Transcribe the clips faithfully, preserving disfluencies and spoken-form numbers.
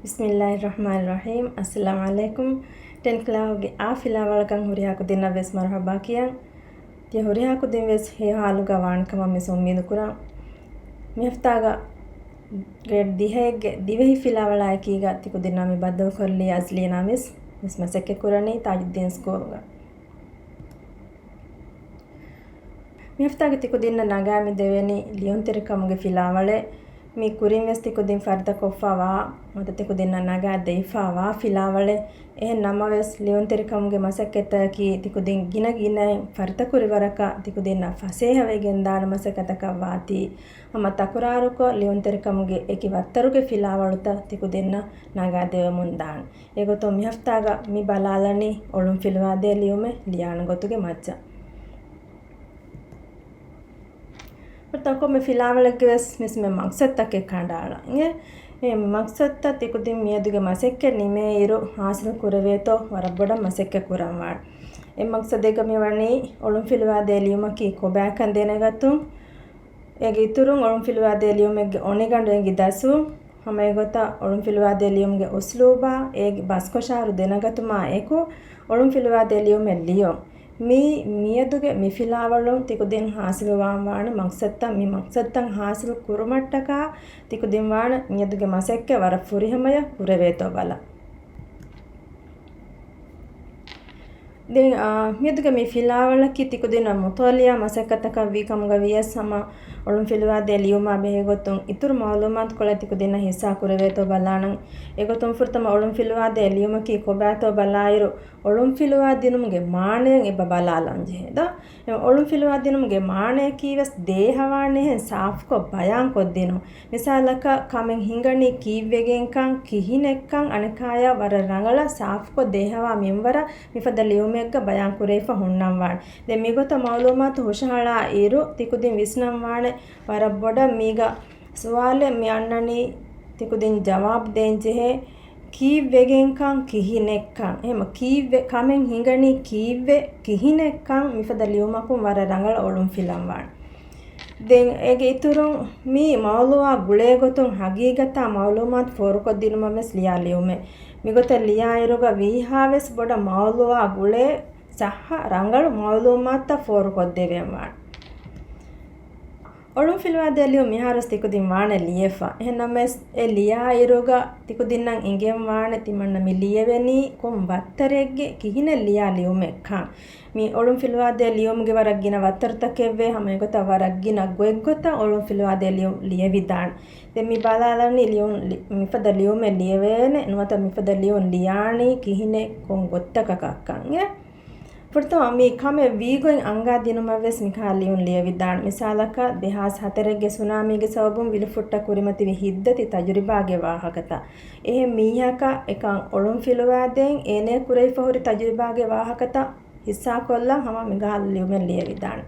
ބިސްމިއްލާހިއްރަޙްމާނިއްރަޙީމް. އައްސަލާމު ޢަލައިކުމް. ޓެން ކްލާހުގެ އާ ފިލާވަޅަކަށް ހުރިހާ ކުދިންނަށް ވެސް މަރުޙަބާ ކިޔަން. ތިޔަ ހުރިހާ ކުދިން ވެސް ހެޔޮ ހާލުގަ ވާނެ ކަމަށް މިސް އުއްމީދު ކުރަން. މި ހަފްތާގަ ގްރޭޑް ދިހައެއްގެ ދިވެހި ފިލާވަޅާއެކީގަ ތިކުދިންނާ މި ބައްދަލުކޮށްލީ އަޒްލީނާ މިސް. މިސް މަސައްކަތް ކުރަނީ ތާޖުއްދީން ސްކޫލްގަ. މި ހަފްތާގެ ތިކުދިންނަށް ނަގާ މި ދެވޭނީ ލިޔުންތެރިކަމުގެ ފިލާވަޅެއް. މި ކުރިން ވެސް ތިކުދިން ފަރިތަކޮށްފަ ވާ، ނުވަތަ ތިކުދިންނަށް ނަގާ ދެވިފަ ވާ ފިލާވަޅެއް. އެހެން ނަމަވެސް، ލިޔުންތެރިކަމުގެ މަސައްކަތްތަކަކީ ތިކުދިން ގިނަ ގިނައިން ފަރިތަކުރި ވަރަކަށް ތިކުދިންނަށް ފަސޭހަވެގެންދާނެ މަސައްކަތަކަށް ވާތީ. ހަމަ ތަކުރާރުކޮށް، ލިޔުންތެރިކަމުގެ އެކި ވައްތަރުގެ ފިލާވަޅުތައް ތިކުދިންނަށް ނަގާ ދެވެމުން ދާން. އެގޮތުން މި ހަފްތާގަ މި ބަލާލަނީ އޮޅުން ފިލުވާދޭ ލިޔުމެއް ލިޔާނެ ގޮތުގެ މައްޗަށް. ތަކުމެ ފިލާވަޅެއްގެ ވެސް މިސްމެ މަގްސަދްތަކެއް ކަނޑައަޅަން. އެ، އެ މަގްސަދްތައް ތިކުދިން މިއަދުގެ މަސައްކަތް ނިމޭއިރު ހާސިލް ކުރެވޭތޯ ވަރަށް ބޮޑަށް މަސައްކަތް ކުރަން ވާނެ. އެ މަގްސަދެއްގަ މިވަނީ އޮޅުން ފިލުވާދޭ ލިޔުމަކީ ކޮބާކަން ދެނެގަތުން. އޭގެ އިތުރުން އޮޅުން ފިލުވާދޭ ލިޔުމެއްގެ އޮނިގަނޑު އެނގި ދަސްވުން، ހަމައެގޮތަށް އޮޅުން ފިލުވާދޭ ލިޔުމުގެ އުސްލޫބާ އޭގެ ބަސްކޮށާރު ދެނެގަތުމާ އެކު، އޮޅުން ފިލުވާދޭ ލިޔުމެއް ލިޔުން. މީ މިއަދުގެ މި ފިލާވަޅުން ތިކުދިން ހާސިލުވާން ވާނެ މަގްސަދްތައް، މި މަގްސަދްތައް ހާސިލު ކުރުމަށްޓަކާ ތިކުދިން ވާނެ މިއަދުގެ މަސައްކަތް ވަރަށް ފުރިހަމަޔަށް ކުރެވޭތޯ ބަލަން. ދެން، އާ، މިއަދުގެ މި ފިލާވަޅަކީ ތިކުދިންނަށް މުތާލިއާ މަސައްކަތަކަށް ވީ ކަމުގަ ވިޔަސް ހަމަ އޮޅުން ފިލުވާދޭ ލިޔުމާ ބެހޭގޮތުން އިތުރު މައުލޫމާތުކޮޅެއް ތިކުދިންނަށް ހިއްސާ ކުރެވޭތޯ ބަލާނަން. އެގޮތުން ފުރަތަމަ އޮޅުން ފިލުވާދޭ ލިޔުމަކީ ކޮބާތޯ ބަލާއިރު، އޮޅުން ފިލުވާ ދިނުމުގެ މާނަޔަށް އެބަ ބަލާލަން ޖެހޭ ދޯ. އެ އޮޅުން ފިލުވާ ދިނުމުގެ މާނަޔަކީ ވެސް ދޭހަވާނެހެން ސާފުކޮށް ބަޔާންކޮށްދިނުން. މިސާލަކަށް، ކަމެއް ހިނގަނީ ކީއްވެގެންކަން، ކިހިނެއްކަން އަނެކާޔާ ވަރަށް ރަނގަޅަށް ސާފުކޮށް ދޭހަވާ މިންވަރަށް މިފަދަ ލިޔުމެއްގަ ބަޔާންކުރެވިފަ ހުންނަންވާނެ. ދެން މިގޮތަށް މައުލޫމާތު ހުށަހަޅާ އިރު، ތިކުދިން ވިސްނަންވާނެ ވަރަށް ބޮޑަށް މީގަ ސުވާލެއް މި އަންނަނީ ތިކުދިން ޖަވާބު ދޭންޖެހޭ. ކީއްވެގެންކަން، ކިހިނެއްކަން، އެހެމަ ކީއްވެ، ކަމެއް ހިނގަނީ ކީއްވެ، ކިހިނެއްކަން މިފަދަ ލިޔުމަކުން ވަރަށް ރަނގަޅަށް އޮޅުން ފިލަންވާނެ. ދެން އޭގެ އިތުރުން މި މައުލޫއާ ގުޅޭގޮތުން ހަގީގަތާ މައުލޫމާތު ފޯރުކޮށްދިނުމަށް ވެސް ލިޔާ ލިޔުމެއް. މިގޮތަށް ލިޔާއިރުގަ ވީހާވެސް ބޮޑަށް މައުލޫއާ ގުޅޭ ސައްހަ ރަނގަޅު މައުލޫމާތުތައް ފޯރުކޮށްދެވެންވާނެ. އޮޅުން ފިލުވާދޭ ލިޔުން މިހާރުވެސް ތިކުދިން ވާނެ ލިޔެފަ. އެހެންނަމަވެސް، އެ ލިޔާއިރުގަ ތިކުދިންނަށް އިނގެންވާނެ ތިމަންނަ މި ލިޔެވެނީ ކޮން ވައްތަރެއްގެ ކިހިނެއް ލިޔާ ލިޔުމެއްކަން. މި އޮޅުން ފިލުވާދޭ ލިޔުމުގެ ވަރަށް ގިނަ ވައްތަރުތަކެއްވޭ، ހަމަ އެގޮތަށް ވަރަށް ގިނަ ގޮތްގޮތަށް އޮޅުން ފިލުވާދޭ ލިޔުން ލިޔެވިދާނެ. ދެން މި ބަލާލަނީ ލިޔުން ލި-، މިފަދަ ލިޔުމެއް ލިޔެވޭނެ ނުވަތަ މިފަދަ ލިޔުން ލިޔާނީ ކިހިނެއް ކޮން ގޮތްތަކަކަށްކަން. ފުރަތަމަ، މި ކަމެއް ވީގޮތް އަންގާދިނުމަށް ވެސް މިކަހަލަ ލިޔުން ލިޔެވިދާނެ. މިސާލަކަށް، ދެހާސް ހަތަރެއްގެ ސުނާމީގެ ސަބަބުން ވިލުފުއްޓަށް ކުރިމަތިވި ހިތްދަތި ތަޖުރިބާގެ ވާހަކަތައް. އެހެން މީހަކަށް އެކަން އޮޅުން ފިލުވާދޭން އޭނަޔަށް ކުރެވިފަ ހުރި ތަޖުރިބާގެ ވާހަކަތައް ހިއްސާކޮށްލަން ހަމަ މިކަހަލަ ލިޔުމެއް ލިޔެވިދާނެ.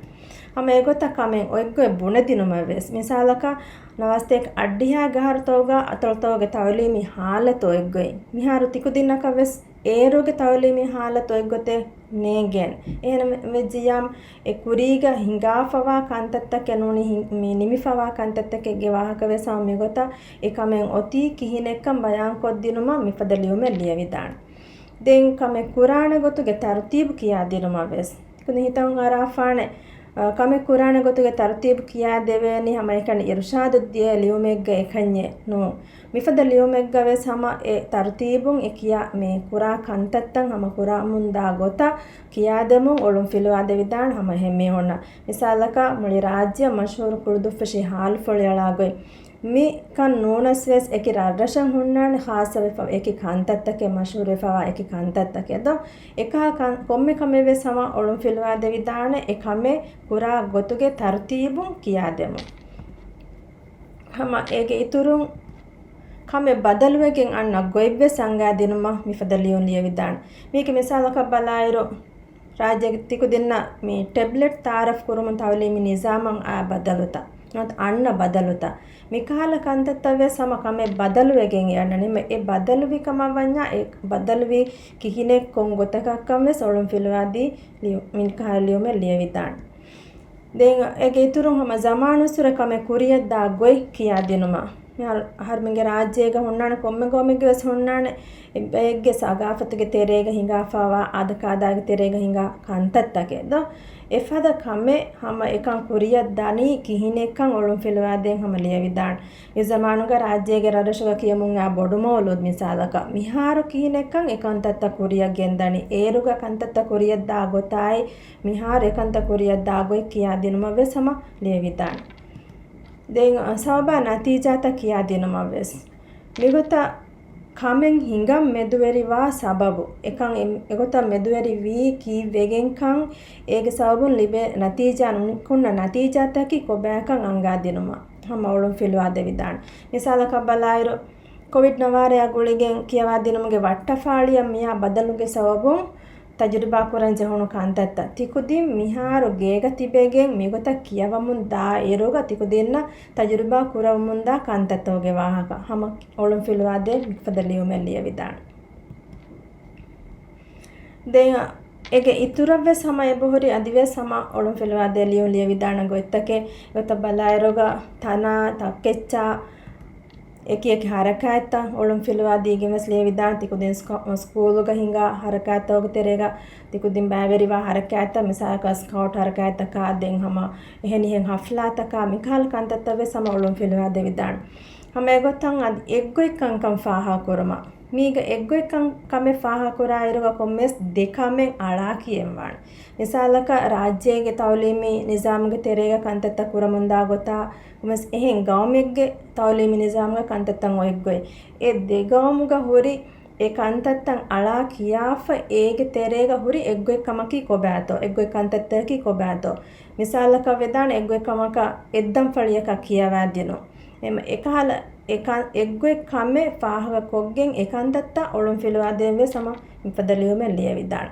ހަމަ އެގޮތަށް ކަމެއް އޮތްގޮތް ބުނެދިނުމަށް ވެސް. މިސާލަކަށް، ނަވާސްތޭކަ އަށްޑިހަ ގަހަރުތަކުގަ އަތޮޅުތަކުގެ ތައުލީމީ ހާލަތު އޮތްގޮތް. މިހާރު ތިކުދިންނަކަށް ވެސް އޭރުގެ ތައުލީމީ ހާލަތު އޮތްގޮތެއް ނޭނގޭނެ. އެހެން ވެއްޖިއްޔާމު، އެ ކުރީގަ ހިނގާފަވާ ކަންތައްތަކެއް ނޫނީ ހި-، މި ނިމިފަވާ ކަންތައްތަކެއްގެ ވާހަކަ ވެސް ހަމަ މިގޮތަށް އެ ކަމެއް އޮތީ ކިހިނެއްކަން ބަޔާންކޮށްދިނުމަށް މިފަދަ ލިޔުމެއް ލިޔެވިދާނެ. ދެން ކަމެއް ކުރާނެ ގޮތުގެ ތަރުތީބު ކިޔާދިނުމަށް ވެސް. ތިކުދިން ހިތަށް އަރާފާނެ، އަ، ކަމެއް ކުރާނެ ގޮތުގެ ތަރުތީބު ކިޔާދެވޭނީ ހަމައެކަނި އިރުޝާދު ދިޔަ ލިޔުމެއްގަ އެކަންޏެއް ނޫން. މިފަދަ ލިޔުމެއްގަ ވެސް ހަމަ އެ ތަރުތީބުން އެ ކިޔާ، މި ކުރާ ކަންތައްތައް ހަމަ ކުރަމުންދާ ގޮތަށް ކިޔާދެމުން އޮޅުން ފިލުވާދެވިދާނެ ހަމަ އެހެން މީހުންނަށް. މިސާލަކަށް މުޅި ރާއްޖެއަށް މަޝްހޫރު ކުޅުދުއްފުށި ހާލު ފޮޅިއަޅާ ގޮތް. މި ކަން ނޫނަސް ވެސް އެކި ރަށްރަށަށް ހުންނާނެ ޚާއްޞަވެފަ އެކި ކަންތައްތަކެއް، މަޝްހޫރުވެފަވާ އެކި ކަންތައްތަކެއް ދޯ. އެކަހަލަ ކަން، ކޮންމެ ކަމެއް ވެސް ހަމަ އޮޅުން ފިލުވާދެވިދާނެ އެ ކަމެއް ކުރާ ގޮތުގެ ތަރުތީބުން ކިޔާދެމުން. ހަމަ އޭގެ އިތުރުން ކަމެއް ބަދަލުވެގެން އަންނަ ގޮތްވެސް އަންގާދިނުމަށް މިފަދަ ލިޔުން ލިޔެވިދާނެ. މީގެ މިސާލަކަށް ބަލާއިރު، ރާއްޖޭގެ ތިކުދިންނަށް މި ޓެބްލެޓް ތައާރަފް ކުރުމުން ތައުލީމީ ނިޒާމަށް އާ ބަދަލުތައް، ނުވަތަ އަންނަ ބަދަލުތައް. މިކަހަލަ ކަންތައްތައް ވެސް ހަމަ ކަމެއް ބަދަލުވެގެން އެ އަންނަނީ. އެ ބަދަލުވި ކަމަށް ވަންޏާ އެ ބަދަލުވީ ކިހިނެއް ކޮން ގޮތަކަށްކަން ވެސް އޮޅުން ފިލުވާދީ ލިޔު-، މިކަހަލަ ލިޔުމެއް ލިޔެވިދާނެ. ދެން އޭގެ އިތުރުން ހަމަ ޒަމާނުއްސުރެ ކަމެއް ކުރިޔަށްދާ ގޮތް ކިޔާދިނުމަށް. މިހާރު އަހަރުމެންގެ ރާއްޖޭގަ ހުންނާނެ، ކޮންމެ ގައުމެއްގެ ވެސް ހުންނާނެ، އެ ބައެއްގެ ސަގާފަތުގެ ތެރޭގަ ހިނގާފަވާ އާދަކާދާގެ ތެރޭގަ ހިނގާ ކަންތައްތަކެއް ދޯ. އެފަދަ ކަމެއް ހަމަ އެކަން ކުރިއަށް ދަނީ ކިހިނެއްކަން އޮޅުން ފިލުވާދޭން ހަމަ ލިޔެވިދާނެ. މި ޒަމާނުގަ ރާއްޖޭގެ ރަށްރަށުގަ ކިޔަމުން އާ ބޮޑު މައުލޫދު މިސާލަކަށް، މިހާރު ކިހިނެއްކަން އެ ކަންތައްތައް ކުރިއަށް ގެންދަނީ، އޭރުގަ ކަންތައްތައް ކުރިއަށް ދާ ގޮތާއި، މިހާރު އެ ކަންތައް ކުރިއަށް ދާ ގޮތް ކިޔާދިނުމަށް ވެސް ހަމަ ލިޔެވިދާނެ. ދެން، އަ، ސަބަބާ ނަތީޖާތައް ކިޔާދިނުމަށް ވެސް. މިގޮތަށް ކަމެއް ހިނގަން މެދުވެރިވާ ސަބަބު، އެކަން އެ-، އެގޮތަށް މެދުވެރިވީ ކީއްވެގެންކަން، އޭގެ ސަބަބުން ލިބޭ ނަތީޖާ، ނުނިކުންނަ ނަތީޖާތަކީ ކޮބާކަން އަންގާދިނުމަށް ހަމަ އޮޅުން ފިލުވާދެވިދާނެ. މިސާލަކަށް ބަލާއިރު، ކޮވިޑް ނަވާރަޔާ ގުޅިގެން ކިޔަވާދިނުމުގެ ވައްޓަފާޅިއަށް މިއާ ބަދަލުގެ ސަބަބުން ތަޖުރިބާ ކުރަން ޖެހުނު ކަންތައްތައް. ތިކުދިން މިހާރު ގޭގަ ތިބެގެން މިގޮތަށް ކިޔަވަމުން ދާ އިރުގަ ތިކުދިންނަށް ތަޖުރިބާ ކުރަވަމުން ދާ ކަންތައްތަކުގެ ވާހަކަ ހަމަ އޮޅުން ފިލުވާދޭ މިފަދަ ލިޔުމެއް ލިޔެވިދާނެ. ދެން އޭގެ އިތުރަށް ވެސް ހަމަ އެބަހުރި އަދިވެސް ހަމަ އޮޅުން ފިލުވާދޭ ލިޔުން ލިޔެވިދާނެ ގޮތްތަކެއް. އެގޮތަށް ބަލާއިރުގަ ތަނާ، ތަކެއްޗާ، އެކި އެކި ހަރަކާތްތައް އޮޅުން ފިލުވާ ދީގެން ވެސް ލިޔެވިދާނެ. ތިކުދިން ސްކަ-، ސްކޫލުގަ ހިނގާ ހަރަކާތްތަކުގެ ތެރޭގަ ތިކުދިން ބައިވެރިވާ ހަރަކާތްތައް، މިސާލަކަށް ސްކައުޓް ހަރަކާތްތަކާ، ދެން ހަމަ އެހެނިހެން ހަފްލާތަކާ، މިކަހަލަ ކަންތައްތައް ވެސް ހަމަ އޮޅުން ފިލުވާ ދެވިދާނެ. ހަމަ އެގޮތަށް އަދި އެއްގޮތް ކަންކަން ފާހަގަކުރުމަށް، މީގަ އެއްގޮތް ކަން-، ކަމެއް ފާހަގަކުރާ އިރުގަ ކޮންމެސް ދެ ކަމެއް އަޅާ ކިޔެންވާނެ. މިސާލަކަށް، ރާއްޖޭގެ ތައުލީމީ ނިޒާމުގެ ތެރޭގަ ކަންތައްތައް ކުރަމުންދާ ގޮތާ، ކޮންމެސް އެހެން ގައުމެއްގެ ތައުލީމީ ނިޒާމުގަ ކަންތައްތައް އޮތްގޮތް. އެ ދެ ގައުމުގަ ހުރި އެ ކަންތައްތައް އަޅާ ކިޔާފަ އޭގެ ތެރޭގަ ހުރި އެއްގޮތް ކަމަކީ ކޮބާތޯ؟ އެއްގޮތް ކަންތައްތަކަކީ ކޮބާތޯ؟ މިސާލަކަށް ވެދާނެ އެއްގޮތް ކަމަކަށް އެއްދަންފަޅިއަކަށް ކިޔަވާދިނުން. އެމަ-، އެކަހަލަ އެކަން-، އެއްގޮތް ކަމެއް ފާހަގަކޮށްގެން އެ ކަންތައްތައް އޮޅުން ފިލުވާދޭން ވެސް ހަމަ މިފަދަ ލިޔުމެއް ލިޔެވިދާނެ.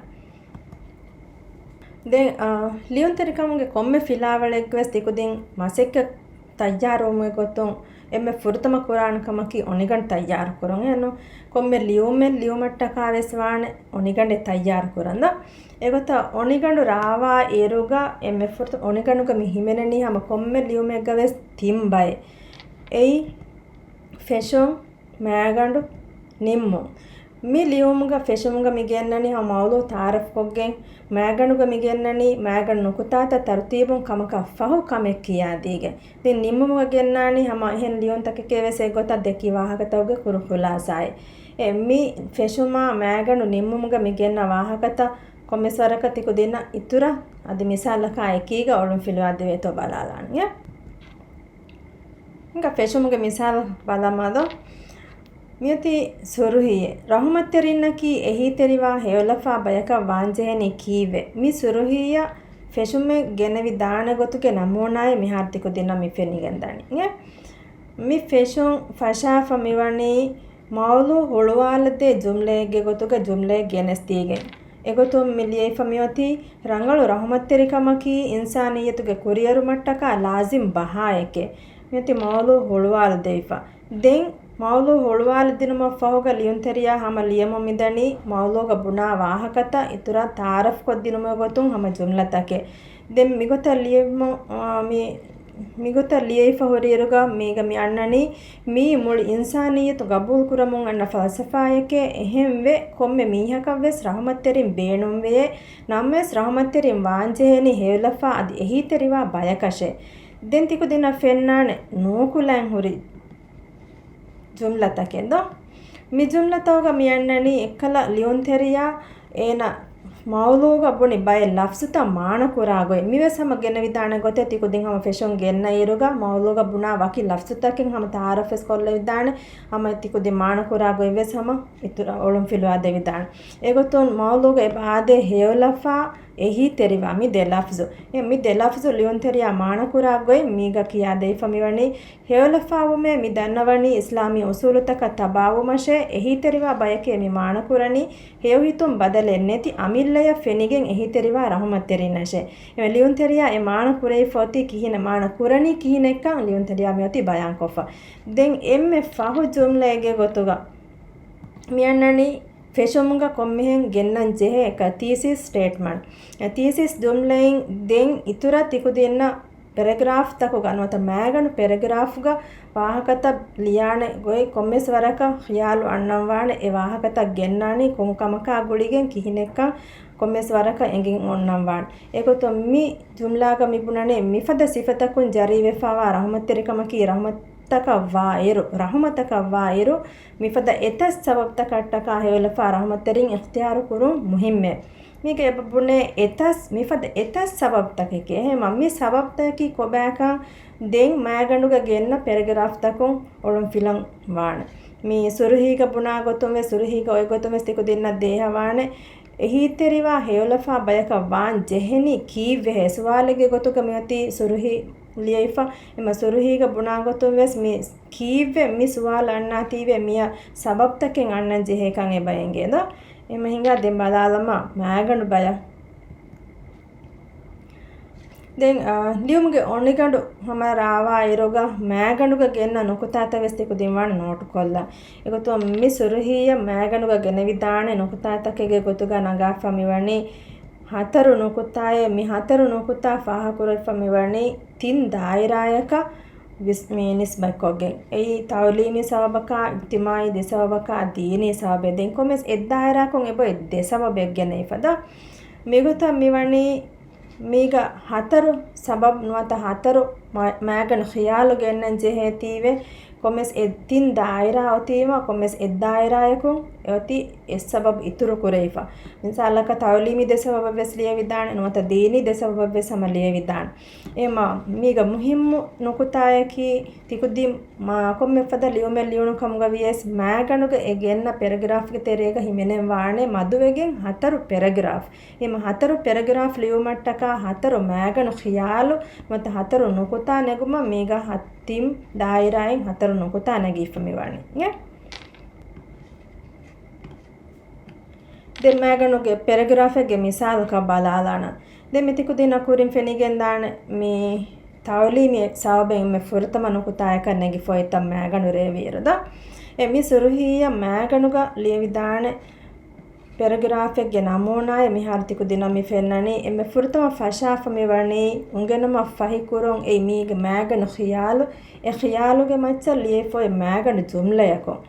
ދެން، އާ، ލިޔުންތެރިކަމުގެ ކޮންމެ ފިލާވަޅެއްގެ ވެސް ތިކުދިން މަސައްކަތް ތައްޔާރުވުމުގެ ގޮތުން އެންމެ ފުރަތަމަ ކުރާނެ ކަމަކީ އޮނިގަނޑު ތައްޔާރު ކުރުން. އެހެންނު، ކޮންމެ ލިޔުމެއް ލިޔުމަށްޓަކާ ވެސް ވާނެ އޮނިގަނޑެއް ތައްޔާރު ކުރަން. އެގޮތަށް އޮނިގަނޑު ރާވާ އިރުގަ އެންމެ ފުރަތަމަ އޮނިގަނޑުގަ މި ހިމެނެނީ ހަމަ ކޮންމެ ލިޔުމެއްގަ ވެސް ތިން ބައެއް. އެއީ، ފެށުން، މައިގަނޑު، ނިންމުން. މި ލިޔުމުގަ ފެށުމުގަ މި ގެންނަނީ ހަމަ މައުޟޫ ތައާރަފްކޮށްގެން، މައިގަނޑުގަ މި ގެންނަނީ މައިގަނޑު ނުކުތާތައް ތަރުތީބުން ކަމަކަށް ފަހު ކަމެއް ކިޔާދީގެން. ދެން ނިންމުމުގަ ގެންނާނީ ހަމަ އެހެން ލިޔުންތަކެކޭ ވެސް އެއްގޮތަށް ދެއްކި ވާހަކަތަކުގެ ކުރު ޚުލާސާއެއް. އެ މި ފެށުމާ މައިގަނޑު ނިންމުމުގަ މި ގެންނަ ވާހަކަތައް ކޮންމެސް ވަރަކަށް ތިކުދިންނަށް އިތުރަށް އަދި މިސާލަކާ އެކީގަ އޮޅުން ފިލުވާ ދެވޭތޯ ބަލާލާން. އެ ހިނގާ ފެށުމުގެ މިސާލަށް ބަލަމާދޯ. މިއޮތީ ސުރުހީއެއް. ރަޙުމަތްތެރިންނަކީ އެހީތެރިވާ ހެޔޮލަފާ ބަޔަކަށް ވާންޖެހެނީ ކީއްވެ؟ މި ސުރުހީއަށް ފެށުމެއް ގެނެވި ދާނެ ގޮތުގެ ނަމޫނާއެއް މިހާރު ތިކުދިންނަށް މި ފެނިގެންދަނީ. އެ މި ފެށުން ފަށާފަ މިވަނީ މައުޟޫ ހުޅުވާލަދޭ ޖުމްލައެއްގެ ގޮތުގަ ޖުމްލައެއް ގެނެސްދީގެން. އެގޮތުން މި ލިޔެފަ މިއޮތީ، ރަނގަޅު ރަޙުމަތްތެރިކަމަކީ އިންސާނިއްޔަތުގެ ކުރިއެރުމަށްޓަކާ ލާޒިމް ބަހާއެކޭ. މިއޮތީ މައުޟޫ ހުޅުވާލަދެވިފަ. ދެން މައުޟޫ ހުޅުވާލަދިނުމަށްފަހުގަ ލިޔުންތެރިޔާ ހަމަ ލިޔަމުން މިދަނީ މައުޟޫގަ ބުނާ ވާހަކަތައް އިތުރަށް ތައާރަފްކޮށްދިނުމުގެ ގޮތުން ހަމަ ޖުމްލަތަކެއް. ދެން މިގޮތަށް ލިޔެވުމު-، އާ، މި-، މިގޮތަށް ލިޔެވިފަ ހުރިއިރުގަ މީގަ މި އަންނަނީ މީ މުޅި އިންސާނިއްޔަތު ގަބޫލުކުރަމުން އަންނަ ފަލްސަފާއެކޭ. އެހެންވެ، ކޮންމެ މީހަކަށްވެސް ރަޙުމަތްތެރިން ބޭނުންވެޔޭ. ނަމަވެސް ރަޙުމަތްތެރިން ވާންޖެހޭނީ ހެޔޮލަފާ އަދި އެހީތެރިވާ ބަޔަކަށޭ. ދެން ތިކުދިންނަށް ފެންނާނެ ނޫކުލައިން ހުރި ޖުމްލަތަކެއް ދޯ؟ މި ޖުމްލަތަކުގަ މި އަންނަނީ އެއްކަލަ ލިޔުންތެރިޔާ އޭނަ މައުޟޫގަ ބުނި ބައެއް ލަފްޒުތައް މާނަކުރާ ގޮތް. މިވެސް ހަމަ ގެނެވިދާނެ ގޮތެއް ތިކުދިން ހަމަ ފެށުން ގެންނަ އިރުގަ މައުޟޫގަ ބުނާ ވަކި ލަފްޒުތަކެއް ހަމަ ތައާރަފްވެސް ކޮށްލެވިދާނެ. ހަމަ ތިކުދިން މާނަކުރާ ގޮތްވެސް ހަމަ އިތުރަށް އޮޅުން ފިލުވާ ދެވިދާނެ. އެގޮތުން މައުޟޫގަ އެބަ އާދޭ ހެޔޮލަފާ އެހީތެރިވާ މި ދެ ލަފްޒު. އެ މި ދެ ލަފްޒު ލިޔުންތެރިޔާ މާނަކުރާ ގޮތް މީގަ ކިޔާދެވިފަ މިވަނީ، ހެޔޮލަފާވުމޭ މި ދަންނަވަނީ އިސްލާމީ އުސޫލުތަކަށް ތަބާވުމަށޭ، އެހީތެރިވާ ބަޔަކޭ މި މާނަކުރަނީ، ހެޔޮހިތުން ބަދަލެއް ނެތި އަމިއްލަޔަށް ފެނިގެން އެހީތެރިވާ ރަޙުމަތްތެރިންނަށޭ. އެމެ ލިޔުންތެރިޔާ އެ މާނަ ކުރެވިފަ އޮތީ ކިހިނެއް، މާނަ ކުރަނީ ކިހިނެއްކަން ލިޔުންތެރިޔާ މިއޮތީ ބަޔާންކޮށްފަ. ދެން އެންމެ ފަހު ޖުމްލައެއްގެ ގޮތުގަ މިއަންނަނީ ފެށުމުގަ ކޮންމެހެން ގެންނަން ޖެހޭ އެކަ ތީސިސް ސްޓޭޓްމަންޓް. އެ ތީސިސް ޖުމްލައިން ދެން އިތުރަށް ތިކުދިންނަށް ޕެރެގްރާފްތަކުގަ ނުވަތަ މައިގަނޑު ޕެރެގްރާފްގަ ވާހަކަތައް ލިޔާނެ ގޮތް ކޮންމެސް ވަރަކަށް ޚިޔާލު އަންނަންވާނެ. އެ ވާހަކަތައް ގެންނާނީ ކޮން ކަމަކާ ގުޅިގެން، ކިހިނެއްކަން ކޮންމެސް ވަރަކަށް އެނގިން އޮންނަންވާނެ. އެގޮތުން މި ޖުމްލާގަ މި ބުނަނީ މިފަދަ ސިފަތަކުން ޖަރީވެފާވާ ރަޙުމަތްތެރިކަމަކީ ރަޙުމަތަކަށް ވާ އިރު، ރަޙުމަތަކަށް ވާ އިރު، މިފަދަ އެތައް ސަބަބުތަކަށްޓަކާ ހެޔޮލަފާ ރަޙުމަތްތެރިން އިޚްތިޔާރު ކުރުން މުހިއްމޭ. މީގަ އެބަ ބުނޭ އެތައް، މިފަދަ އެތައް ސަބަބުތަކެކޭ. އެހެންމަ މި ސަބަބުތަކަކީ ކޮބާކަން ދެން މައިގަނޑުގަ ގެންނަ ޕެރެގްރާފްތަކުން އޮޅުން ފިލަން ވާނެ. މި ސުރުހީގަ ބުނާ ގޮތުން ވެސް، ސުރުހީގަ އޮތް ގޮތުން ވެސް ތިކުދިންނަށް ދޭހަވާނެ. އެހީތެރިވާ ހެޔޮލަފާ ބަޔަކަށް ވާން ޖެހެނީ ކީއްވެހޭ؟ ސުވާލެއްގެ ގޮތުގަ މިއޮތީ ސުރުހީ ލިޔެފަ. އެމަ ސުރުހީގަ ބުނާ ގޮތުން ވެސް މި ކީއްވެ މި ސުވާލު އަންނާތީވެ މިޔަ ސަބަބުތަކެއް އަންނަން ޖެހޭކަން އެބަ އެނގޭ ދޯ؟ އެމަ ހިނގާ ދެން ބަލާލަމާ މައިގަނޑު ބަޔަށް. ދެން، އާ، ލިޔުމުގެ އޮނިގަނޑު ހަމަ ރާވާ އިރުގަ މައިގަނޑުގަ ގެންނަ ނުކުތާތައް ވެސް ތިކުދިން ވާން ނޯޓުކޮށްލާ. އެގޮތުން މި ސުރުހީއަށް މައިގަނޑުގަ ގެނެވިދާނެ ނުކުތާތަކެއްގެ ގޮތުގަ ނަގާފަ މިވަނީ ހަތަރު ނުކުތާއެއް. މި ހަތަރު ނުކުތާ ފާހަގަކުރެވިފަ މިވަނީ ތިން ދާއިރާޔަކަށް ވިސް-، މި ނިސްބަތްކޮށްގެން. އެއީ ތައުލީމީ ސަބަބަކާ، އިޖްތިމާއީ ދެ ސަބަބަކާ، ދީނީ ސަބަބެއް. ދެން ކޮންމެސް އެއްދާއިރާކުން އެބައޮތް ދެ ސަބަބެއް ގެނެވިފަ ދޯ؟ މިގޮތަށް މިވަނީ މީގަ ހަތަރު ސަބަބް ނުވަތަ ހަތަރު މަ-، މައިގަނޑު ޚިޔާލު ގެންނަން ޖެހޭތީވެ، ކޮންމެސް އެ ތިން ދާއިރާ އޮތީމަ، ކޮންމެސް އެއްދާއިރާޔަކުން އެއޮތީ އެއް ސަބަބް އިތުރު ކުރެވިފަ. މިސާލަކަށް ތައުލީމީ ދެ ސަބަބަށް ވެސް ލިޔެވިދާނެ، ނުވަތަ ދީނީ ދެ ސަބަބަށް ވެސް ހަމަ ލިޔެވިދާނެ. އެމަ މީގަ މުހިއްމު ނުކުތާޔަކީ، ތިކުދިން މާ ކޮންމެ ފަދަ ލިޔުމެއް ލިޔުނު ކަމުގަ ވިޔަސް، މައިގަނޑުގަ އެ ގެންނަ ޕެރެގްރާފްގެ ތެރޭގަ ހިމެނެން ވާނެ މަދުވެގެން ހަތަރު ޕެރެގްރާފް. އެމަ ހަތަރު ޕެރެގްރާފް ލިޔުމަށްޓަކާ ހަތަރު މައިގަނޑު ޚިޔާލު ނުވަތަ ހަތަރު ނުކުތާ ނެގުމަށް މީގަ ހަ-، ތިން ދާއިރާއިން ހަތަރު ނުކުތާ ނެގިފަ މިވަނީ. އެ؟ ދެން މައިގަނޑުގެ ޕެރެގްރާފެއްގެ މިސާލަކަށް ބަލާލާނަން. ދެން މިތިކުދިންނަށް ކުރިން ފެނިގެންދާނެ މި ތައުލީމީ ސަބަބެއް އެންމެ ފުރަތަމަ ނުކުތާޔަކަށް ނެގިފަ އޮތްތަން މައިގަނޑު ރޭވިއިރު ދޯ؟ އެ މި ސުރުހީއަށް މައިގަނޑުގަ ލިޔެވިދާނެ ޕެރެގްރާފެއްގެ ނަމޫނާއެއް މިހާރު ތިކުދިންނަށް މި ފެންނަނީ. އެންމެ ފުރަތަމަ ފަށާފަ މިވަނީ އުނގެނުމަށް ފަހިކުރުން އެއީ މީގެ މައިގަނޑު ޚިޔާލު. އެ ޚިޔާލުގެ މައްޗަށް ލިޔެފަ އޮތް މައިގަނޑު ޖުމްލަޔަކުން.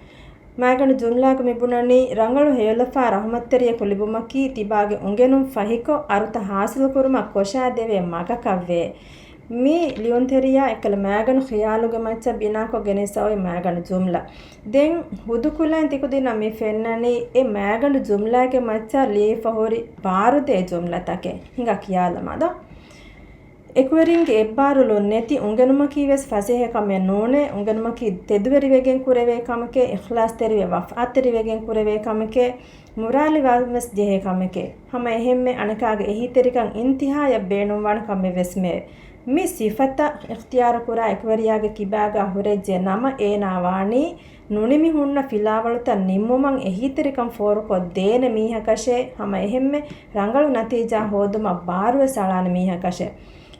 މައިގަނޑު ޖުމްލާގަ މި ބުނަނީ، ރަނގަޅު ހެޔޮލަފާ ރަޙުމަތްތެރިޔަކު ލިބުމަކީ ތިބާގެ އުނގެނުން ފަހިކޮށް، އަރުތައް ހާސިލުކުރުމަށް ކޮށާދެވޭ މަގަކަށްވޭ. މި ލިޔުންތެރިޔާ އެކަލަ މައިގަނޑު ޚިޔާލުގެ މައްޗަށް ބިނާކޮށް ގެނެސް އޮތް މައިގަނޑު ޖުމްލަ. ދެން ހުދުކުލައިން ތިކުދިންނަށް މި ފެންނަނީ، އެ މައިގަނޑު ޖުމްލާގެ މައްޗަށް ލިޔެފަ ހުރި ބާރުދޭ ޖުމްލަތަކެއް. ހިނގާ ކިޔާލަމާ ދޯ؟ އެކުވެރިންގެ އެއްބާރުލުން ނެތި އުނގެނުމަކީ ވެސް ފަސޭހަ ކަމެއް ނޫނޭ. އުނގެނުމަކީ ތެދުވެރިވެގެން ކުރެވޭ ކަމެކޭ، އިޚްލާޞްތެރިވެ ވަފާތެރިވެގެން ކުރެވޭ ކަމެކޭ، މުރާލިވާން ވެސް ޖެހޭ ކަމެކޭ. ހަމަ އެހެންމެ އަނެކާގެ އެހީތެރިކަން އިންތިހާޔަށް ބޭނުންވާނެ ކަމެއް ވެސް މެ. މި ސިފަތައް އިޚްތިޔާރު ކުރާ އެކުވެރިޔާގެ ކިބާގާ ހުރެއްޖެ ނަމަ، އޭނާ ވާނީ ނުނިމި ހުންނަ ފިލާވަޅުތައް ނިންމުމަށް އެހީތެރިކަން ފޯރުކޮށް ދޭނެ މީހަކަށޭ، ހަމަ އެހެންމެ ރަނގަޅު ނަތީޖާ ހޯދުމަށް ބާރުވެސް އަޅާނެ މީހަކަށޭ.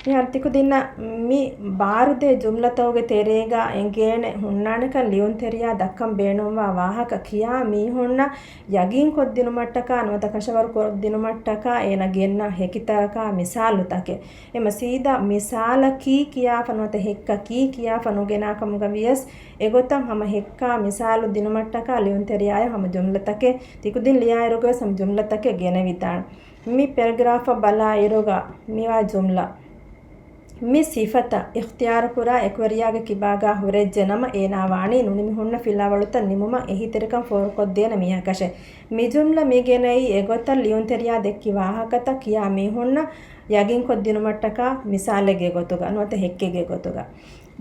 މިހާރު ތިކުދިންނަށް މި ބާރުދޭ ޖުމްލަތަކުގެ ތެރޭގަ އެނގޭނެ ހުންނާނެކަން ލިޔުންތެރިޔާ ދައްކަން ބޭނުންވާ ވާހަކަ ކިޔާ މީހުންނަށް ޔަގީންކޮށްދިނުމަށްޓަކާ ނުވަތަ ކަށަވަރު ކޮށްދިނުމަށްޓަކާ އޭނަ ގެންނަ ހެކިތަކާ މިސާލުތަކެއް. އެމަ ސީދާ މިސާލަކީ ކިޔާފަ ނުވަތަ ހެއްކަކީ ކިޔާފަ ނުގެނާ ކަމުގަ ވިޔަސް، އެގޮތަށް ހަމަ ހެއްކާ މިސާލު ދިނުމަށްޓަކާ ލިޔުންތެރިޔާއަށް ހަމަ ޖުމްލަތަކެއް، ތިކުދިން ލިޔާއިރުގަވެސް ހަމަ ޖުމްލަތަކެއް ގެނެވިދާނެ. މި ޕެރެގްރާފަށް ބަލާއިރުގަ މިވާ ޖުމްލަ. މި ސިފަތައް އިޚްތިޔާރުކުރާ އެކުވެރިޔާގެ ކިބާގާ ހުރެއްޖެ ނަމަ، އޭނާ ވާނީ ނުނިމި ހުންނަ ފިލާވަޅުތައް ނިމުމަށް އެހީތެރިކަން ފޯރުކޮށްދޭނެ މީހަކަށެ. މި ޖުމްލަ މި ގެނައީ އެގޮތަށް ލިޔުންތެރިޔާ ދެއްކި ވާހަކަތައް ކިޔާ މީހުންނަށް ޔަގީންކޮށްދިނުމަށްޓަކާ މިސާލެއްގެ ގޮތުގަ ނުވަތަ ހެއްކެއްގެ ގޮތުގަ.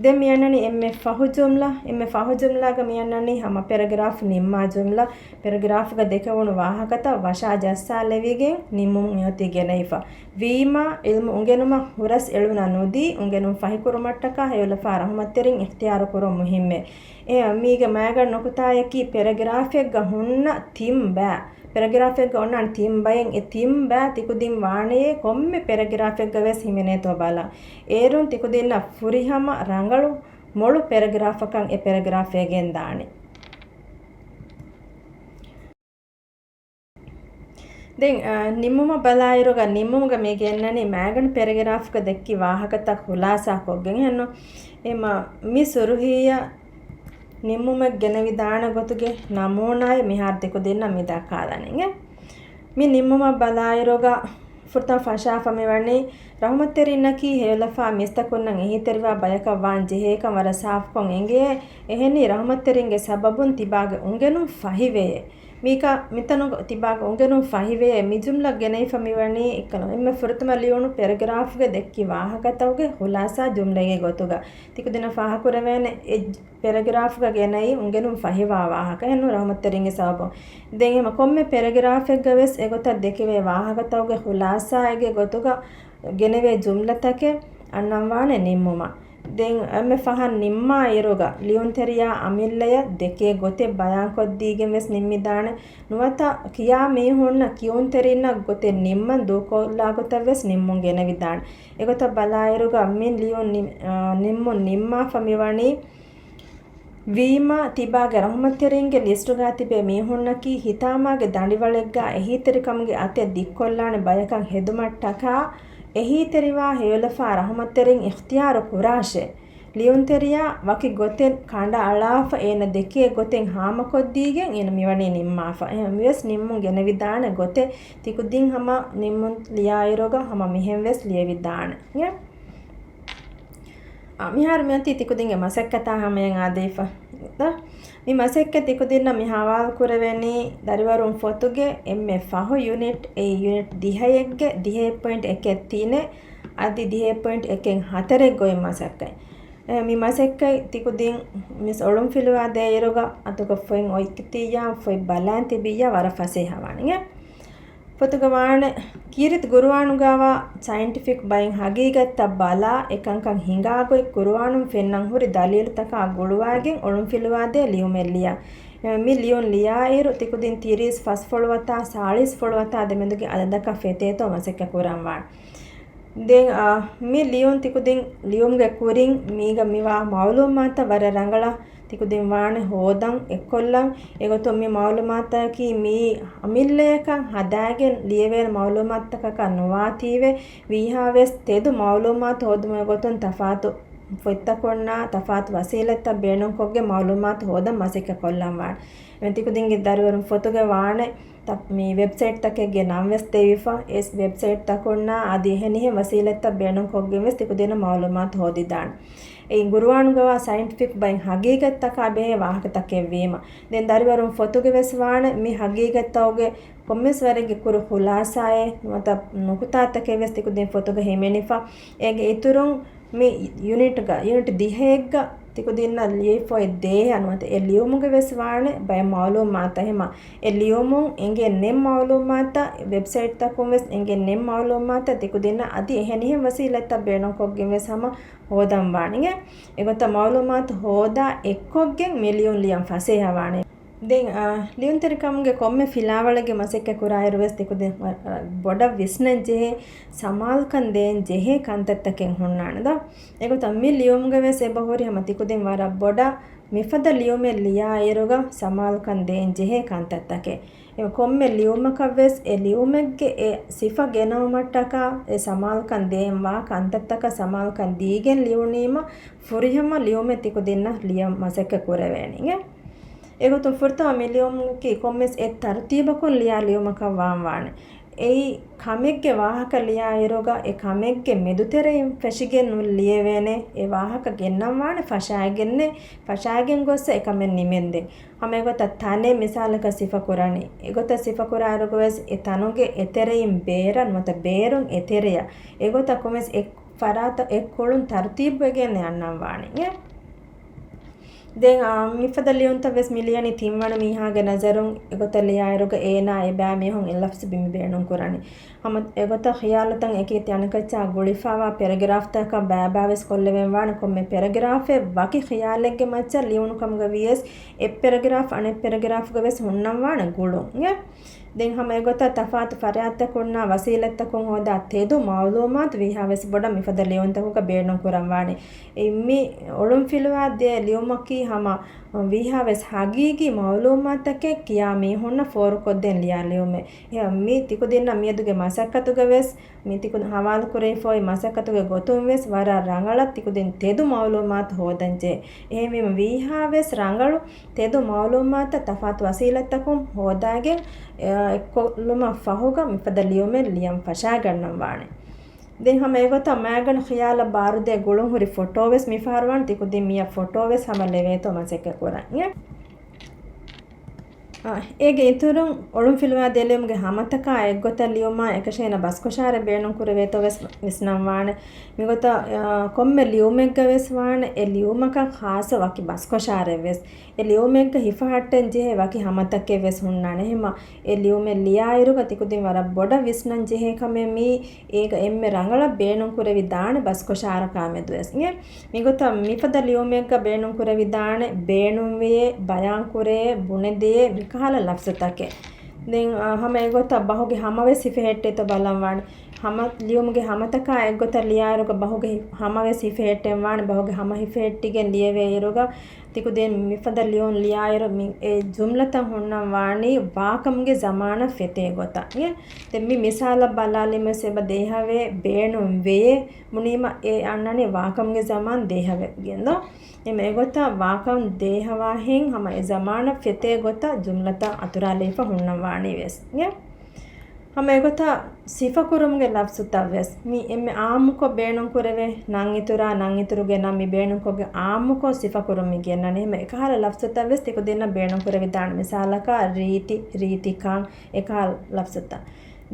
ދެން މިއަންނަނީ އެންމެ ފަހު ޖުމްލަ. އެންމެ ފަހު ޖުމްލާގަ މިއަންނަނީ ހަމަ ޕެރެގްރާފް ނިންމާ ޖުމްލަ. ޕެރެގްރާފްގަ ދެކެވުނު ވާހަކަތައް ވަށާ ޖައްސާލެވިގެން ނިންމުމުން އެއޮތީ ގެނައިފަ. ވީމާ، ޢިލްމު އުނގެނުމަށް ހުރަސް އެޅުން ނުދީ، އުނގެނުން ފަހިކުރުމަށްޓަކާ ހެޔޮލަފާ ރަޙުމަތްތެރިން އިޚްތިޔާރު ކުރުން މުހިއްމޭ. އެ، މީގެ މައިގަނޑު ނުކުތާޔަކީ ޕެރެގްރާފެއްގަ ހުންނަ ތިން ބައި. ޕެރެގްރާފެއްގަ އޮންނާނެ ތިން ބައެއް. އެ ތިން ބައި ތިކުދިން ވާނެޔޭ ކޮންމެ ޕެރެގްރާފެއްގަ ވެސް ހިމެނޭތޯ ބަލަން. އޭރުން ތިކުދިންނަށް ފުރިހަމަ ރަނގަޅު މޮޅު ޕެރެގްރާފަކަށް އެ ޕެރެގްރާފް ވެގެން ދާނެ. ދެން، އާ، ނިންމުމަށް ބަލާއިރުގަ ނިންމުމުގަ މި ގެންނަނީ މައިގަނޑު ޕެރެގްރާފްގަ ދެއްކި ވާހަކަތައް ޚުލާސާ ކޮށްގެން އެހެންނު. އެމަ މި ސުރުހީއަށް ނިންމުމެއް ގެނެވިދާނެ ގޮތުގެ ނަމޫނާއެއް މިހާރު ތިކުދިންނަށް މި ދައްކާލަނީ. މި ނިންމުމަށް ބަލާއިރުގަ ފުރަތަމަ ފަށާފަ މިވަނީ ރަޙުމަތްތެރިންނަކީ ހެޔޮލަފާ މީސްތަކުންނަށް އެހީތެރިވާ ބަޔަކަށް ވާން ޖެހޭކަން ވަރަށް ސާފުކޮށް އެނގޭ. އެހެނީ ރަޙުމަތްތެރިންގެ ސަބަބުން ތިބާގެ އުނގެނުން ފަހިވެޔޭ. މީކަ މިތަނުގަ ތިބާގެ އުނގެނުން ފަހިވެޔޭ. މި ޖުމްލަ ގެނައިފަ މިވަނީ އެއްކަލަ އެންމެ ފުރަތަމަ ލިޔުނު ޕެރެގްރާފްގެ ދެއްކި ވާހަކަތަކުގެ ޚުލާސާ ޖުމްލައިގެ ގޮތުގަ. ތިކުދިންނަށް ފާހަކުރެވޭނެ އެ ޕެރެގްރާފްގަ ގެނައީ އުނގެނުން ފަހިވާ ވާހަކަ އެހެންނު ރަޙުމަތްތެރިންގެ ސަބަބުން. ދެން ހަމަ ކޮންމެ ޕެރެގްރާފެއްގަ ވެސް އެގޮތަށް ދެކެވޭ ވާހަކަތަކުގެ ޚުލާސާއެއްގެ ގޮތުގަ ގެނެވޭ ޖުމްލަތަކެއް އަންނަންވާނެ ނިންމުމަށް. ދެން އެންމެ ފަހަށް ނިންމާ އިރުގަ ލިޔުންތެރިޔާ އަމިއްލަޔަށް ދެކޭ ގޮތެއް ބަޔާންކޮށްދީގެން ވެސް ނިންމިދާނެ. ނުވަތަ ކިޔާ މީހުންނަށް ކިޔުންތެރިންނަށް ގޮތެއް ނިންމަން ދޫކޮށްލާ ގޮތަށް ވެސް ނިންމުން ގެނެވިދާނެ. އެގޮތަށް ބަލާއިރުގަ މި ލިޔުން ނި-، އާ، ނިންމުން ނިންމާފަ މިވަނީ ވީމާ ތިބާގެ ރަޙުމަތްތެރިންގެ ލިސްޓުގަ ތިބޭ މީހުންނަކީ ހިތާމާގެ ދަނޑިވަޅެއްގަ އެހީތެރިކަމުގެ އަތެއް ދިއްކޮށްލާނެ ބަޔަކަށް ހެދުމަށްޓަކާ އެހީތެރިވާ ހެޔޮލަފާ ރަޙުމަތްތެރިން އިޚްތިޔާރު ކުރާށޭ. ލިޔުންތެރިޔާ ވަކި ގޮތެއް ކަނޑައަޅާފަ އޭނަ ދެކޭ ގޮތެއް ހާމަކޮށްދީގެން އޭނަ މިވަނީ ނިންމާފަ. އެހެން މިވެސް ނިންމުން ގެނެވިދާނެ ގޮތެއް ތިކުދިން ހަމަ ނިންމުން ލިޔާއިރުގަ ހަމަ މިހެން ވެސް ލިޔެވިދާނެ. އެ؟ އާ، މިހާރު މިއޮތީ ތިކުދިންގެ މަސައްކަތާ ހަމަޔަށް އާދެވިފަ. ދ. މި މަސައްކަތް ތިކުދިންނަށް މި ހަވާލު ކުރެވެނީ ދަރިވަރުން ފޮތުގެ އެންމެ ފަހު ޔުނިޓް، އެއީ ޔުނިޓް ދިހައެއްގެ ދިހައެއް ޕޮއިންޓް އެކެއް ތިނެއް އަދި ދިހައެއް ޕޮއިންޓް އެކެއް ހަތަރެއްގެ އޮތް މަސައްކަތް. އެ، މި މަސައްކަތް ތިކުދިން މިސް އޮޅުންފިލުވާ ދޭއިރުގަ އަތުގަ ފޮތް އޮތްކިތިއްޔާ ފޮތް ބަލާން ތިބިއްޔާ ވަރަށް ފަސޭހަވާނެ. ފޮތުގަ ވާނެ، ކީރިތި ގުރުއާނުގަވާ ސައިންޓިފިކް ބައިން ހަގީގަތްތައް ބަލާ، އެކަންކަން ހިނގާގޮތް ގުރުއާނުން ފެންނަން ހުރި ދަލީލުތަކާ ގުޅުވާގެން އޮޅުންފިލުވާދޭ ލިޔުމެއް ލިޔާ. މި ލިޔުން ލިޔާއިރު ތިކުދިން ތިރީސް ފަސް ފޮޅުވަތާ ސާޅީސް ފޮޅުވަތާ ދެމެދުގެ އަދަދަކަށް ފެތޭތޯ މަސައްކަތް ކުރަންވާނެ. ދެން، އާ، މި ލިޔުން ތިކުދިން ލިޔުމުގެ ކުރިން މީގަ މިވާ މައުލޫމާތަށް ވަރަށް ރަނގަޅަށް ތިކުދިން ވާނެ ހޯދަން އެއްކޮށްލަން. އެގޮތުން މި މައުލޫމާތަކީ މިއީ އަމިއްލަޔަކަށް ހަދާގެން ލިޔެވޭނެ މައުލޫމާތުތަކަކަށް ނުވާތީވެ، ވީހާވެސް ތެދު މައުލޫމާތު ހޯދުމުގެ ގޮތުން ތަފާތު ފޮތްތަކުންނާ ތަފާތު ވަސީލަތްތައް ބޭނުންކޮށްގެން މައުލޫމާތު ހޯދަން މަސައްކަތް ކޮށްލަން ވާނެ. އެ ތިކުދިންގެ ދަރިވަރުން ފޮތުގަ ވާނެ ތަ-، މި ވެބްސައިޓްތަކެއްގެ ނަން ވެސް ދެވިފަ، އެ ވެބްސައިޓްތަކުންނާ އަދި އެހެނިހެން ވަސީލަތްތައް ބޭނުންކޮށްގެން ވެސް ތިކުދިންނަށް މައުލޫމާތު ހޯދިދާނެ. އެއީ ގުރުއާނުގަވާ ސައިންޓިފިކް ބައިން ހަގީގަތްތަކާ ބެހޭ ވާހަކަތަކެއްވީމަ. ދެން ދަރިވަރުން ފޮތުގެ ވެސް ވާނެ މި ހަގީގަތްތަކުގެ ކޮންމެސް ވަރެއްގެ ކުރު ޚުލާސާއެއް ނުވަތަ ނުކުތާތަކެއް ވެސް ތިކުދިން ފޮތުގަ ހިމެނިފަ. އޭގެ އިތުރުން މި ޔުނިޓްގަ، ޔުނިޓް ދިހައެއްގަ ތިކުދިންނަށް ލިޔެފަ އޮތް ދޭހަ ނުވަތަ އެ ލިޔުމުގެ ވެސް ވާނެ ބައެއް މައުލޫމާތަށް. ހަމަ އެ ލިޔުމުން އެނގޭ ނެތް މައުލޫމާތަށް، ވެބްސައިޓްތަކުން ވެސް އެނގޭ ނެތް މައުލޫމާތަށް ތިކުދިންނަށް އަދި އެހެނިހެން ވަސީލަތްތައް ބޭނުންކޮށްގެން ވެސް ހަމަ ހޯދަން ވާނެ. އެގޮތަށް މައުލޫމާތު ހޯދާ އެއްކޮށްގެން މި ލިޔުން ލިޔަން ފަސޭހަވާނެ. ދެން، އާ، ލިޔުންތެރިކަމުގެ ކޮންމެ ފިލާވަޅެއްގެ މަސައްކަތް ކުރާއިރުވެސް ތިކުދިން ވަ-، ވަ-، ބޮޑަށް ވިސްނަން ޖެހޭ، ސަމާލުކަން ދޭން ޖެހޭ ކަންތައްތަކެއް ހުންނާނެ ދޯ. އެގޮތަށް މި ލިޔުމުގެ ވެސް އެބަހުރި ހަމަ ތިކުދިން ވަރަށް ބޮޑަށް މިފަދަ ލިޔުމެއް ލިޔާއިރުގަ ސަމާލުކަން ދޭން ޖެހޭ ކަންތައްތަކެއް. އެ ކޮންމެ ލިޔުމަކަށް ވެސް އެ ލިޔުމެއްގެ އެ ސިފަ ގެނައުމަށްޓަކާ އެ ސަމާލުކަން ދޭން ވާ ކަންތައްތަކަށް ސަމާލުކަން ދީގެން ލިޔުނީމަ ފުރިހަމަ ލިޔުމެއް ތިކުދިންނަށް ލިޔަން މަސައްކަތް ކުރެވޭނީ. އެގޮތުން ފުރަތަމަ މި ލިޔުމަކީ ކޮންމެސް އެއް ތަރުތީބަކުން ލިޔާ ލިޔުމަކަށް ވާން ވާނެ. އެއީ ކަމެއްގެ ވާހަކަ ލިޔާއިރުގަ އެ ކަމެއްގެ މެދުތެރެއިން ފެށިގެން ނޫން ލިޔެވޭނެ. އެ ވާހަކަ ގެންނަން ވާނެ ފަށާގެންނޭ، ފަށާގެން ގޮއްސަ އެ ކަމެއް ނިމެންދެން. ހަމަ އެގޮތަށް ތަނެއް މިސާލަކަށް ސިފަ ކުރަނީ. އެގޮތަށް ސިފަ ކުރާއިރުގަ ވެސް އެ ތަނުގެ އެތެރެއިން ބޭރަށް ނުވަތަ ބޭރުން އެތެރެއަށް. އެގޮތަށް ކޮންމެސް އެއް ފަރާތަށް އެއްކޮޅުން ތަރުތީބުވެގެން އަންނަން ވާނެ. ދެން، އާ، މިފަދަ ލިޔުންތައް ވެސް މި ލިޔަނީ ތިންވަނަ މީހާގެ ނަޒަރުން. އެގޮތަށް ލިޔާއިރުގަ އޭނާ އެބައިމީހުން އެ ލަފްޒު ބިން ބޭނުން ކުރަނީ. ހަމަ އެގޮތަށް ޚިޔާލުތައް އެކި ތަނަކަށްޗާ ގުޅިފަވާ ޕެރެގްރާފްތަކަށް ބައިބައިވެސް ކޮށްލެވެން ވާނެ. ކޮންމެ ޕެރެގްރާފެއް ވަކި ޚިޔާލެއްގެ މައްޗަށް ލިޔުނު ކަމުގަ ވިޔަސް އެއް ޕެރެގްރާފް އަނެއް ޕެރެގްރާފްގަ ވެސް ހުންނަން ވާނެ ގުޅުން. އެ ދެން ހަމަ އެގޮތަށް ތަފާތު ފަރާތްތަކުންނާ ވަސީލަތްތަކުން ހޯދާ ތެދު މައުލޫމާތު ވީހާވެސް ބޮޑަށް މިފަދަ ލިޔުންތަކުގަ ބޭނުން ކުރަން ވާނެ. އެ މި އޮޅުންފިލުވާ ދޭ ލިޔުމަކީ ހަމަ ވީހާވެސް ހަގީގީ މައުލޫމާތުތަކެއް ކިޔާ މީހުންނަށް ފޯރުކޮށްދޭން ލިޔާ ލިޔުމެއް. އެހެން މި ތިކުދިންނަށް މިއަދުގެ މަސައްކަތުގަވެސް މި ތިކު ހަވާލުކުރެވިފައި މަސައްކަތުގެ ގޮތުން ވެސް ވަރަށް ރަނގަޅަށް ތިކުދިން ތެދު މައުލޫމާތު ހޯދަންޖެހޭ. އެހެންވީމަ ވީހާވެސް ރަނގަޅު ތެދު މައުލޫމާތުތައް ތަފާތު ވަސީލަތްތަކުން ހޯދާގެން، އެ، އެއްކޮށްލުމަށް ފަހުގަ މިފަދަ ލިޔުމެއް ލިޔަން ފަށާގަންނަން ވާނެ. ދެން ހަމަ އެގޮތަށް މައިގަނޑު ޚިޔާލަށް ބާރުދޭ ގުޅުން ހުރި ފޮޓޯވެސް މިފަހަރު ވާނެ. ތިކުދިން މިއަށް ފޮޓޯވެސް ހަމަ ލެވޭތޯ މަސައްކަތް ކުރަން. އެ، އާ، އޭގެ އިތުރުން އޮޅުންފިލުވާ ދޭ ލިޔުމުގެ ހަމަތަކާ އެއްގޮތަށް ލިޔުމާ އެކަށޭނަ ބަސްކޮށާރެއް ބޭނުން ކުރެވޭތޯ ވެސް ވިސްނަން ވާނެ. މިގޮތަށް، އާ، ކޮންމެ ލިޔުމެއްގަ ވެސް ވާނެ އެ ލިޔުމަކަށް ޚާއްޞަ ވަކި ބަސްކޮށާރެއް ވެސް. އެ ލިޔުމެއްގަ ހިފަހައްޓަން ޖެހޭ ވަކި ހަމަތަކެއް ވެސް ހުންނާނެ. އެހެމަ އެ ލިޔުމެއް ލިޔާއިރުގަ ތިކުދިން ވަރަށް ބޮޑަށް ވިސްނަން ޖެހޭ ކަމެއް މީ. އޭގަ އެންމެ ރަނގަޅަށް ބޭނުން ކުރެވި ދާނެ ބަސްކޮށާރަކާ މެދުވެސް. އިނގޭ، މިގޮތަށް މިފަދަ ލިޔުމެއްގަ ބޭނުން ކުރެވި ދާނެ ބޭނުންވެޔޭ، ބަޔާން ކުރެޔޭ، ބުނެދެޔޭ، މިކަހަލަ ލަފްޒުތަކެއް. ދެން، އާ، ހަމަ އެގޮތަށް ބަހުގެ ހަމަވެސް ހިފެހެއްޓޭތޯ ބަލަން ވާނެ. ހަމަ ލިޔުމުގެ ހަމަތަކާ އެއްގޮތަށް ލިޔާއިރުގަ ބަހުގެ ހި-، ހަމަވެސް ހިފެހެއްޓެން ވާނެ. ބަހުގެ ހަމަ ހިފެހެއްޓިގެން ލިޔެވޭއިރުގަ ތިކުދިން މިފަދަ ލިޔުން ލިޔާއިރު މި އެ ޖުމްލަތައް ހުންނަން ވާނީ ވާކަމުގެ ޒަމާނަށް ފެތޭ ގޮތަށް. އިނގޭ؟ ދެން މި މިސާލަށް ބަލާލީމަސް އެބަ ދޭހަވޭ ބޭނުން ވެޔޭ ބުނީމަ އެ އަންނަނީ ވާކަމުގެ ޒަމާން ދޭހަވެގެން ދޯ؟ އެމަ އެގޮތަށް ވާކަމު ދޭހަވާހެން ހަމަ އެ ޒަމާނަށް ފެތޭ ގޮތަށް ޖުމްލަތައް އަތުރާލައިފަ ހުންނަން ވާނީ ވެސް. އިނގޭ؟ ހަމަ އެގޮތަށް ސިފަކުރުމުގެ ލަފްޒުތައް ވެސް މި އެންމެ އާއްމުކޮށް ބޭނުން ކުރެވޭ ނަން އިތުރާ، ނަން އިތުރުގެ ނަން މި ބޭނުންކޮށްގެން އާއްމުކޮށް ސިފަކުރުން މި ގެންނަނީ. ހަމަ އެކަހަލަ ލަފްޒުތައް ވެސް ތިކުދިންނަށް ބޭނުން ކުރެވިދާނެ. މިސާލަކަށް ރީތި، ރީތިކަން، އެކަހަލަ ލަފްޒުތައް.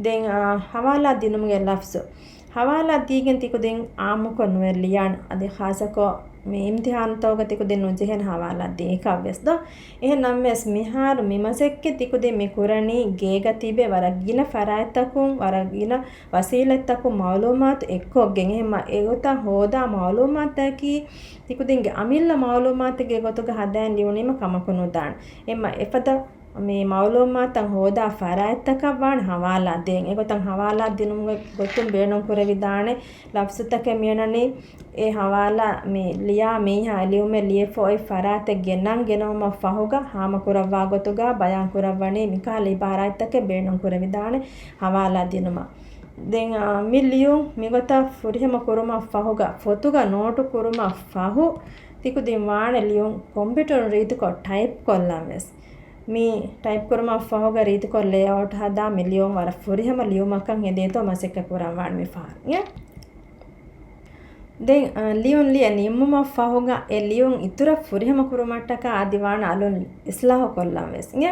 ދެން، އާ، ހަވާލާ ދިނުމުގެ ލަފްޒު. ހަވާލާ ދީގެން ތިކުދިން އާއްމުކޮށް ނުވެ ލިޔާން. އަދި ޚާއްޞަކޮށް މި އިމްތިހާނުތަކުގަ ތިކުދިން ނުޖެހޭނެ ހަވާލާ ދޭކަށް ވެސް ދޯ؟ އެހެން ނަމަވެސް މިހާރު މި މަސައްކަތް ތިކުދިން މި ކުރަނީ ގޭގަ ތިބެ ވަރަށް ގިނަ ފަރާތްތަކުން، ވަރަށް ގިނަ ވަސީލަތްތަކުން މައުލޫމާތު އެއްކޮށްގެން. އެހެންމަ އެގޮތަށް ހޯދާ މައުލޫމާތަކީ ތިކުދިންގެ އަމިއްލަ މައުލޫމާތެއްގެ ގޮތުގަ ހަދައިން ލިޔުނީމަ ކަމަކު ނުދާނެ. އެހެންމަ އެފަދަ މި މައުލޫމާތައް ހޯދާ ފަރާތްތަކަށް ވާނެ ހަވާލާ ދޭން. އެގޮތަށް ހަވާލާ ދިނުމުގެ ގޮތުން ބޭނުން ކުރެވިދާނެ ލަފްޒުތަކެއް މިއަންނަނީ، އެ ހަވާލާ މި ލިޔާ މީހާ ލިޔުމެއް ލިޔެފަ އޮތް ފަރާތެއްގެ ނަން ގެނައުމަށް ފަހުގަ ހާމަކުރައްވާ ގޮތުގަ ބަޔާން ކުރައްވަނީ މިކަހަލަ އިބާރާތްތަކެއް ބޭނުން ކުރެވިދާނެ ހަވާލާ ދިނުމަށް. ދެން، އާ، މި ލިޔުން މިގޮތަށް ފުރިހަމަ ކުރުމަށް ފަހުގަ ފޮތުގަ ނޯޓު ކުރުމަށް ފަހު ތިކުދިން ވާނެ ލިޔުން ކޮމްޕިއުޓަރުން ރީތިކޮށް ޓައިޕް ކޮށްލަން ވެސް. މި ޓައިޕް ކުރުމަށް ފަހުގަ ރީތިކޮށް ލޭއައުޓް ހަދާ މި ލިޔުން ވަރަށް ފުރިހަމަ ލިޔުމަކަށް ހެދޭތޯ މަސައްކަތް ކުރަން ވާނެ މި ފަހަރު. އެ؟ ދެން، އަ، ލިޔުން ލިޔެ ނިންމުމަށް ފަހުގަ އެ ލިޔުން އިތުރަށް ފުރިހަމަ ކުރުމަށްޓަކާ އަދި ވާނެ އަލުން އިސްލާހު ކޮށްލަން ވެސް. އެ؟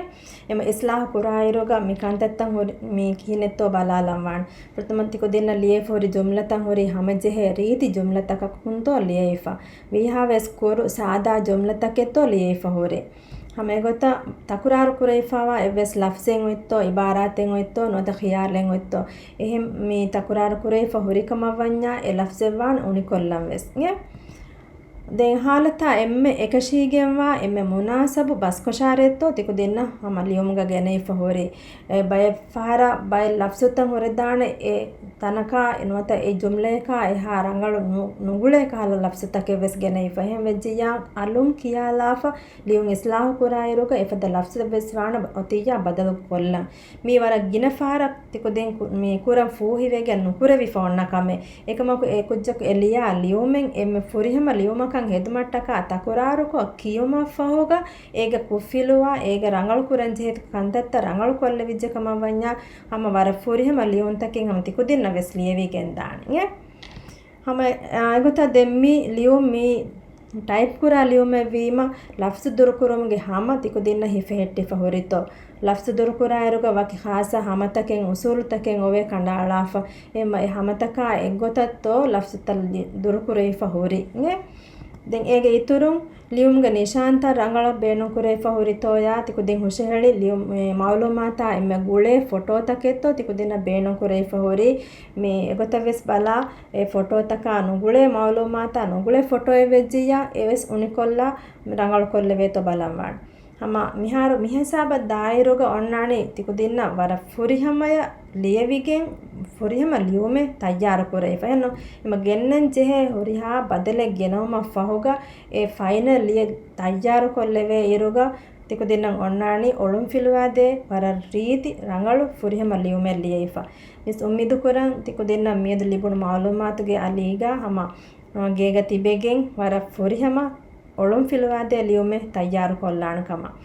އެމަ އިސްލާހު ކުރާއިރުގަ މި ކަންތައްތައް ހުރި، މި ކިހިނެއްތޯ ބަލާލަން ވާނެ. ފުރަތަމަ ތިކުދިންނަށް ލިޔެފަ ހުރި ޖުމްލަތައް ހުރީ ހަމަޖެހޭ ރީތި ޖުމްލަތަކަކުންތޯ ލިޔެވިފަ. ވީހާވެސް ކުރު ސާދާ ޖުމްލަތަކެއްތޯ ލިޔެވިފަ ހުރީ. ހަމަ އެގޮތަށް ތަކުރާރު ކުރެވިފައިވާ އެއްވެސް ލަފްޒެއް އޮތްތޯ، އިބާރާތެއް އޮތްތޯ، ނުވަތަ ޚިޔާލެއް އޮތްތޯ، އެހެން މި ތަކުރާރު ކުރެވިފަ ހުރިކަމަށް ވަންޏާ އެ ލަފްޒެއް ވާން އުނިކޮށްލަން ވެސް. އެ؟ ދެން ހާލަތާ އެންމެ އެކަށީގެންވާ އެންމެ މުނާސަބު ބަސްކޮށާރެއްތޯ ތިކުދިންނަށް ހަމަ ލިޔުމުގަ ގެނައިފަ ހުރީ. އެ ބައެއް ފަހަރަށް ބައެއް ލަފްޒުތައް ހުރެދާނެ އެ ތަނަކާ ނުވަތަ އެ ޖުމްލަޔަކާ އެހާ ރަނގަޅު ނު-، ނުގުޅޭ ކަހަލަ ލަފްޒުތަކެއް ވެސް ގެނައިފަ. އެހެން ވެއްޖިއްޔާ އަލުން ކިޔާލާފަ ލިޔުން އިސްލާހު ކުރާއިރުގަ އެފަދަ ލަފްޒެއް ވެސް ވާނަ އޮތިއްޔާ ބަދަލު ކޮށްލަން. މީ ވަރަށް ގިނަ ފަހަރަށް ތިކުދިން ކު-، މި ކުރަން ފޫހިވެގެން ނުކުރެވިފަ އޮންނަ ކަމެއް. އެކަމަކު އެ ކުއްޖަކު އެ ލިޔާ ލިޔުމެއް އެންމެ ފުރިހަމަ ލިޔުމަކަށް ހެދުމަށްޓަކާ ތަކުރާރުކޮށް ކިޔުމަށްފަހުގަ އޭގެ ކުށްފިލުވާ، އޭގެ ރަނގަޅު ކުރަން ޖެހޭ ކަންތައްތައް ރަނގަޅު ކޮށްލެވިއްޖެ ކަމަށް ވަންޏާ ހަމަ ވަރަށް ފުރިހަމަ ލިޔުންތަކެއް ހަމަ ތިކުދިންނަށް ވެސް ލިޔެވިގެން ދާނެ. އެ؟ ހަމަ، އާ، އެގޮތަށް ދެން މި ލިޔުން މި ޓައިޕް ކުރާ ލިޔުމެއް ވީމަ، ލަފްޒު ދުރުކުރުމުގެ ހަމަ ތިކުދިންނަށް ހިފެހެއްޓިފަ ހުރިތޯ؟ ލަފްޒު ދުރުކުރާއިރުގަ ވަކި ޚާއްޞަ ހަމަތަކެއް، އުސޫލުތަކެއް އޮވޭ ކަނޑައަޅާފަ. އެ މަ-، އެ ހަމަތަކާ އެއްގޮތަށްތޯ ލަފްޒުތައް ލި-، ދުރުކުރެވިފަ ހުރި. އިނގޭ؟ ދެން އޭގެ އިތުރުން ލިޔުމުގެ ނިޝާންތައް ރަނގަޅަށް ބޭނުންކުރެވިފަ ހުރިތޯޔާ ތިކުދިން ހުށަހެޅި ލިޔު-، މި މައުލޫމާތާ އެންމެ ގުޅޭ ފޮޓޯތަކެއްތޯ ތިކުދިންނަށް ބޭނުންކުރެވިފަ ހުރީ. މި އެގޮތަށް ވެސް ބަލާ، އެ ފޮޓޯތަކާ ނުގުޅޭ މައުލޫމާތާ ނުގުޅޭ ފޮޓޯއެއް ވެއްޖިއްޔާ އެވެސް އުނިކޮށްލާ ރަނގަޅުކޮށްލެވޭތޯ ބަލަންވާނެ. ހަމަ މިހާރު މިހިސާބަށް ދާއިރުގަ އޮންނާނީ ތިކުދިންނަށް ވަރަށް ފުރިހަމަޔަށް ލިޔެވިގެން ފުރިހަމަ ލިޔުމެއް ތައްޔާރު ކުރެވިފަ. އެހެންނު އެމަ ގެންނަން ޖެހޭ ހުރިހާ ބަދަލެއް ގެނައުމަށް ފަހުގަ އެ ފައިނަލް ލިޔެ ތައްޔާރު ކޮށްލެވޭ އިރުގަ ތިކުދިންނަށް އޮންނާނީ އޮޅުންފިލުވާދޭ ވަރަށް ރީތި ރަނގަޅު ފުރިހަމަ ލިޔުމެއް ލިޔެވިފަ. މިސް އުއްމީދު ކުރަން ތިކުދިންނަށް މިއަދު ލިބުނު މައުލޫމާތުގެ އަލީގަ ހަމަ ގޭގަ ތިބެގެން ވަރަށް ފުރިހަމަ އޮޅުންފިލުވާދޭ ލިޔުމެއް ތައްޔާރު ކޮށްލާނެ ކަމަށް.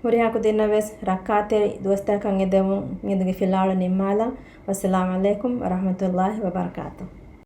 ހުރިހާ ކުދިންނަށް ވެސް ރައްކާތެރި ދުވަސްތަކަށް އެދެމުން މިއަދުގެ ފިލާވަޅު ނިންމާލަން. ވައްސަލާމް ޢަލައިކުމް ވަރަޙްމަތުﷲ ވަބަރަކާތުހު.